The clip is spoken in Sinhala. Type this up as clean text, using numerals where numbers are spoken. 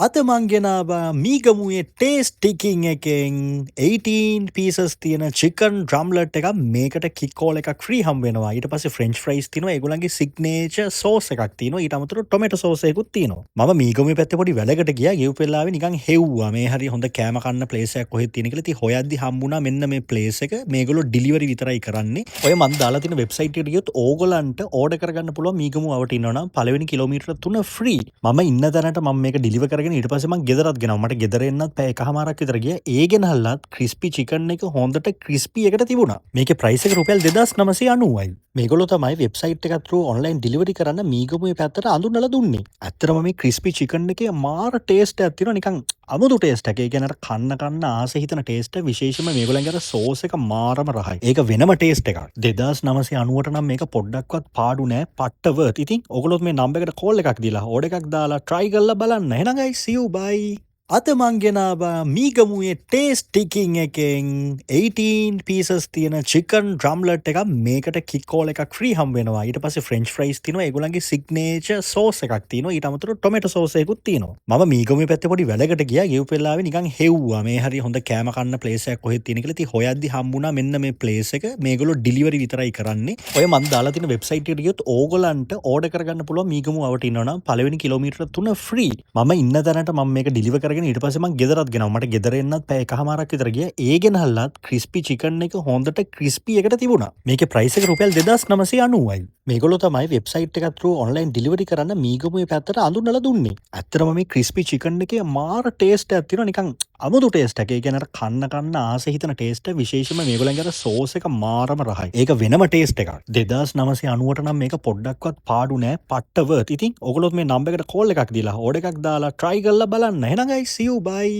අද මං ගෙනාවා මීගමුවේ ටේස්ටි කිං එකෙන් 18 පීසස් තියෙන චිකන් ඩ්‍රම්ලට් එකක්. මේකට කික් කෝලා එකක් ෆ්‍රී හම්බ වෙනවා. ඊට පස්සේ ෆ්‍රෙන්ච් ෆ්‍රයිස් තියෙනවා. ඒගොල්ලන්ගේ සිග්නේචර් සෝස් එකක් තියෙනවා. ඊට අමතරව ටොමැටෝ සෝස් එකකුත් තියෙනවා. මම මීගමුවේ පැත්තේ පොඩි වැඩකට ගියා. ගියපු වෙලාවේ නිකන් හෙව්වා මේ හරි හොඳ කෑම කන්න ප්ලේස් එකක් කොහෙද තියෙන කියලා. ඉතින් හොයද්දි හම්බුණා මෙන්න මේ ප්ලේස් එක. මේගොල්ලෝ ඩිලිවරි විතරයි කරන්නේ. ඔය මං දාලා තියෙන වෙබ්සයිට් එකට ගියොත් ඕගොල්ලන්ට ඕඩර් කරගන්න පුළුවන්. මීගමුව අවට ඉන්නවා නම් පළවෙනි කිලෝමීටර 3 ෆ්‍රී. මම ඉන්න තැනට මම මේක ඩිලිවර් කරගෙන ඊට පස්සේ මං ගෙදරත් ගෙනාවා. මට ගෙදර එන්නත් පැය එකහමාරක් විතර ගියා. ඒ ගෙනහල්ලත් ක්‍රිස්පි චිකන් එක හොඳට ක්‍රිස්පි එකට තිබුණා. මේකේ ප්‍රයිස් එක රුපියල් 2990යි. මේගොල්ලෝ තමයි වෙබ්සයිට් එකක් through online delivery කරන්න මීගමුවේ පැත්තට අඳුනලා දුන්නේ. ඇත්තටම මේ ක්‍රිස්පි චිකන් එකේ මාර ටේස්ට් එකක් තියෙනවා, නිකන් අමුතු ටේස්ට් එකක්. ඒ කියන්නේ අර කන්න කන්න ආස හිතන ටේස්ට් එක. විශේෂයෙන්ම මේගොල්ලන්ගේ අර සෝස් එක මාරම රහයි. ඒක වෙනම ටේස්ට් එකක්. 2990ට නම් මේක පොඩ්ඩක්වත් පාඩු නෑ. පට්ට වර්ත්. ඉතින් ඔයගොල්ලොත් මේ නම්බර් එකට කෝල් එකක් දීලා ඕඩර් එකක් දාලා try කරලා බලන්න. එහෙනම් guys, see you, bye. අද මං ගෙනාවා මීගමුවේ ටේස්ටි කිං එකෙන් 18 පීසස් තියෙන චිකන් ඩ්‍රම්ලට් එකක්. මේකට කික් කෝලා එකක් ෆ්‍රී හම්බ වෙනවා. ඊට පස්සේ ෆ්‍රෙන්ච් ෆ්‍රයිස් තියෙනවා. ඒගොල්ලන්ගේ සිග්නේචර් සෝස් එකක් තියෙනවා. ඊට අමතරව ටොමැටෝ සෝස් එකකුත් තියෙනවා. මම මීගමුවේ පැත්තේ පොඩි වැඩකට ගියා. ගියපු වෙලාවේ නිකන් හෙව්වා මේ හරි හොඳ කෑම කන්න ප්ලේස් එකක් කොහෙද තියෙන කියලා. ඉතින් හොයද්දි හම්බුණා මෙන්න මේ ප්ලේස් එක. මේගොල්ලෝ ඩිලිවරි විතරයි කරන්නේ. ඔය මං දාලා තියෙන වෙබ්සයිට් එකට ගියොත් ඕගොල්ලන්ට ඕඩර් කරගන්න පුළුවන්. මීගමුව අවට ඉන්නවා නම් පළවෙනි කිලෝමීටර 3 ෆ්‍රී. මම ඉන්න තැනට මම මේක ඩිලිවර් කරගෙන ඊට පස්සේ මං ගෙදරත් ගෙනාවා. මට ගෙදර එන්නත් පැය එකහමාරක් විතර ගියා. ඒ ගෙනහල්ලත් ක්‍රිස්පි චිකන් එක හොඳට ක්‍රිස්පි එකට තිබුණා. මේකේ ප්‍රයිස් එක රුපියල් 2990යි. මේගොල්ලෝ තමයි වෙබ්සයිට් එකක් through online delivery කරන්න මීගමුවේ පැත්තට අඳුනලා දුන්නේ. ඇත්තටම මේ ක්‍රිස්පි චිකන් එකේ මාර ටේස්ට් එකක් තියෙනවා, නිකන් අමුතු ටේස්ට් එකක්. ඒ කියන්නේ අර කන්න කන්න ආස හිතන ටේස්ට් එක. විශේෂයෙන්ම මේගොල්ලන්ගේ අර සෝස් එක මාරම රහයි. ඒක වෙනම ටේස්ට් එකක්. 2990ට නම් මේක පොඩ්ඩක්වත් පාඩු නෑ. පට්ට වර්ත්. ඉතින් ඔයගොල්ලොත් මේ නම්බර් එකට කෝල් එකක් දීලා ඕඩර් එකක් දාලා try කරලා බලන්න. එහෙනම් guys, see you, bye.